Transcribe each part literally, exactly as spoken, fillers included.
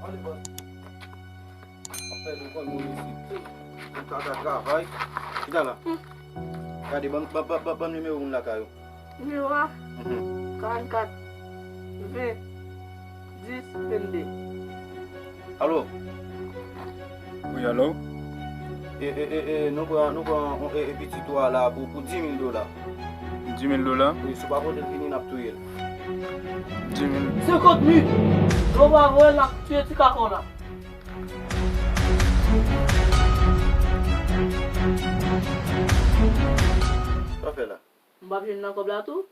Ale, bòs. Ap fè nou konn moun isit. Moun ka ka travay. Chita la. Gade, ban, ban, ban, ban, ban nimewo moun lakay ou. Nimewo a? Mhm. Karannkat, ven, dis, vennde. Alo? Wi, alo? E, e, e, e, nou pran, nou pran, e, e, pitit ou a la pou, pou dis mil dola. Dis mil dola? Wi, si w pa pote l vini, n ap touye l. Dis mil. Senkant mil! Lè w pa voye l, n ap touye ti kaka w la. Sa w fè la? M p ap jwenn nan kòb la tou?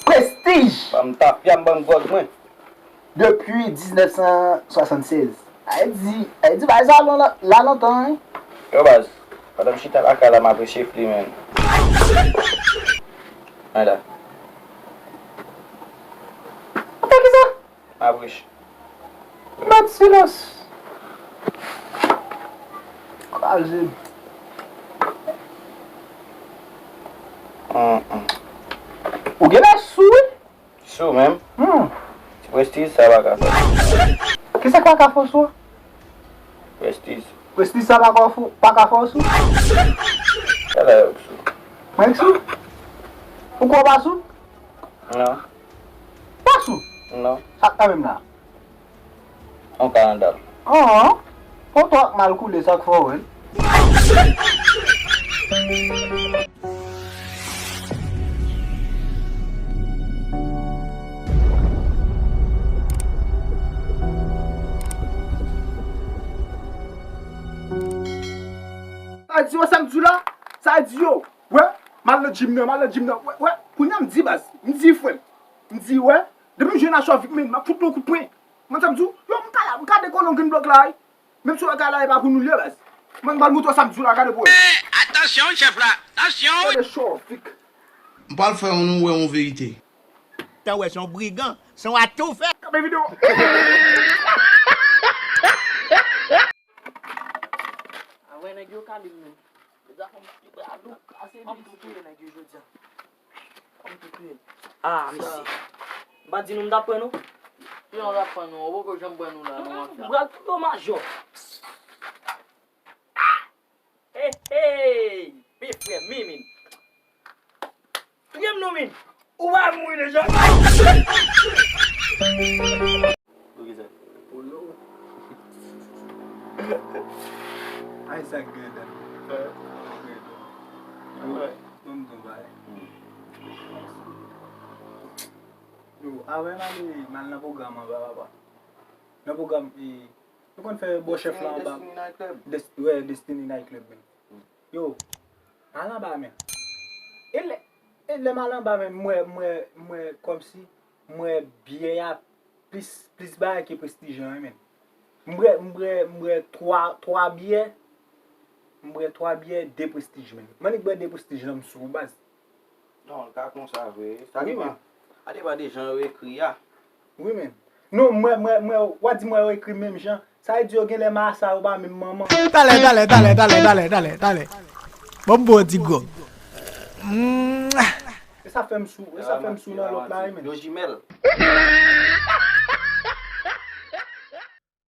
Prestij! Ban m tafya, m ban m gwòg mwen. Depi diznèf san swasannsèz. Sa vle di, sa vle di bagay sa la, la lontan, wi. Yo, baz, pandan m chita lakay la, m ap rechifle, menn. Ann la. Ap fè kisa? M ap rech. Mèt silans. Kraze m. Hum, hum. Ou genlè sou, wi. Sou menm? Hmm. Ti prestij sa pa ka fè. Kisa k pa ka fè w sou? Prestij. Prestij sa pa ka fè, pa ka fè w sou? Talè yo k sou. Mwen k sou? Ou kwè w pa sou? Non. Pa sou? Non. Sa k nan men m la? On kalandal. An, poto ak mal koule, sa k fè w wè l. Sa di yo, sa m di w la, sa di yo. Wè, m al nan gym nan, m al nan gym nan. Wè, wè, kounye a m di baz, m di frè m. M di, wè, depi m jwenn a Chavik, men, m ap fout nou kout pwen. Mwen sa m di w, yo, m ka la, m ka dekole yon grenn blòk la, wi. Menm si w ka la, e pa pou nou l ye, baz. Mwen, m pral montre w sa m di w la, gade pou wè. Atansyon, chèf la, atansyon! Gade Chavik. M pral fè nou wè yon verite. Tan wè, se yon brigan, se yon atoufè. Kanpe videyo. A wè nèg yo kale m menm. Deja fè m pran dlo kase li. Kòm tou touye nèg yo jodi a. Kòm tou touye. Ah, mesye. M pa di nou m t ap pran nou? Kijan w t ap pran nou? Ou poko janm pran nou la, non, mafya. M pral touye w, majò. Hey, hey! Big frè, mi, min. Touye m non, min. Ou pa mouri deja. Pou kisa? Pou nou. Ay, sa k gen dan. Ban m di yon bagay. Yo, avè m ale, m al nan pwogram anba, papa. Nan pwogram, e, nou konn fè bò chèf la anba. Destiny Night Club? Des-, wè, Destiny Night Club, men. Yo, al anba, men. E lè, e lè m al anba, men, m wè, m wè, m wè kòmsi, m wè byè a plis, plis bagay ke Prestij lan, wi, men. M bwè, m bwè, m bwè twa, twa byè. M bwè twa byè, de Prestij, men. M annik bwè de Prestij lan, m sou, baz. Non, l ka konsa vre. Sa depann. Sa depann de jan yo ekri a. Wi, men. Non, mwen, mwen, mwen, w a di mwen yo ekri menm jan. Sa vle di yo genlè masa yo pa menm manman. Talè, talè, talè, talè, talè, talè, talè. Bon, bon, ti gwòg. Mm. E sa fè m sou, e sa fè m sou nan lòt la, wi, men. Yo jimèl.